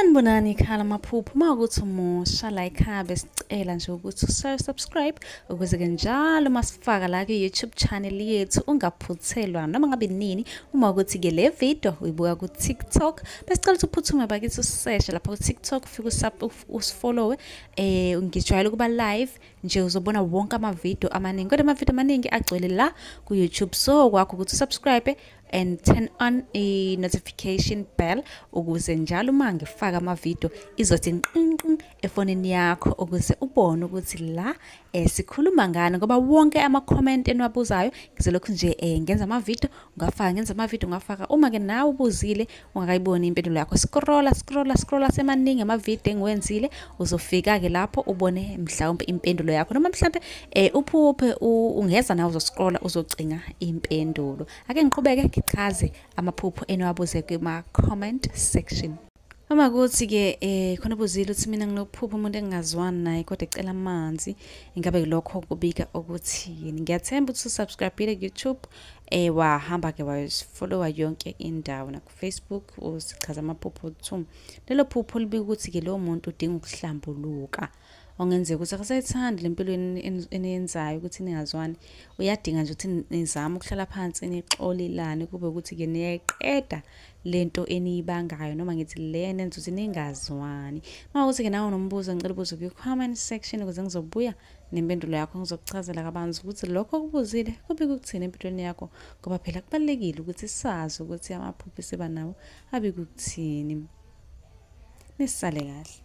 Sanibonani ikhala amaphupho uma ukuthi umusha la ekhaya besicela nje ukuthi usubscribe ukuze ke njalo masifaka la ku-YouTube channel yethu ungaphuthelwa noma ngabe nini. Uma ukuthi ke le video uyibuka ku-TikTok, besicela ukuthi uphuthume bakithi useshe lapha ku-TikTok, ufike usifollowe. Ngijwayele ukuba live nje, uzobona wonke amavidiyo amaningi, kodwa amavidiyo amaningi agcwele la ku-YouTube, so kwakho ukuthi usubscribe and turn on i-notification bell ukuze njalo uma ngifaka amavidiyo izothi nqinqin efonini yakho, ukuze ubone ukuthi la sikhuluma ngani, ngoba wonke ama-comment eniwabuzayo ngizolokhu nje ngenza amavidiyo ungafaka, ngenza amavidiyo ungafaka. Uma-ke nawe ubuzile ungakayiboni impendulo yakho, scrolla scrolla scrolla, semaningi amavidiyo engiwenzile, uzofika-ke lapho ubone mhlawumbe impendulo yakho, noma mhlawumbe uphuphe ungeza nawe uzoscrolla uzocinga impendulo. Ake ngiqhubeke ngichaze amaphupho eniwabuze kuma-comment section. Uma kuthi-ke khona ubuzile ukuthi mina nginokuphupha umuntu engingazwani naye kodwa ecela amanzi, ingabe lokho kubika ukuthi yini? Ngiyathemba ukuthi usubscribe-ile ku-YouTube, wahamba-ke wafollowa yonke indawo naku-Facebook, usichaza amaphupho 2. Lelo phupho libika ukuthi-ke lowo muntu udinga ukuhlambuluka. Ongenzeka ukuthi akasayithandi le mpilo eniyenzayo ukuthi ningazwani, uyadinga nje ukuthi nizame ukuhlala phansi nixolelane, kube ukuthi-ke niyayiqeda lento eniyibangayo, noma ngithi le nenza ukuthi ningazwani. Uma ukuthi-ke nawe unombuzo, ngicela ubuze kwi-comment section ukuze ngizobuya nempendulo yakho, ngizokuchazela kabanzi ukuthi lokho okubuzile kubika ukuthini empilweni yakho, ngoba phela kubalulekile ukuthi sazi ukuthi amaphupho esiba nawo abika ukuthini. Nisale kahle.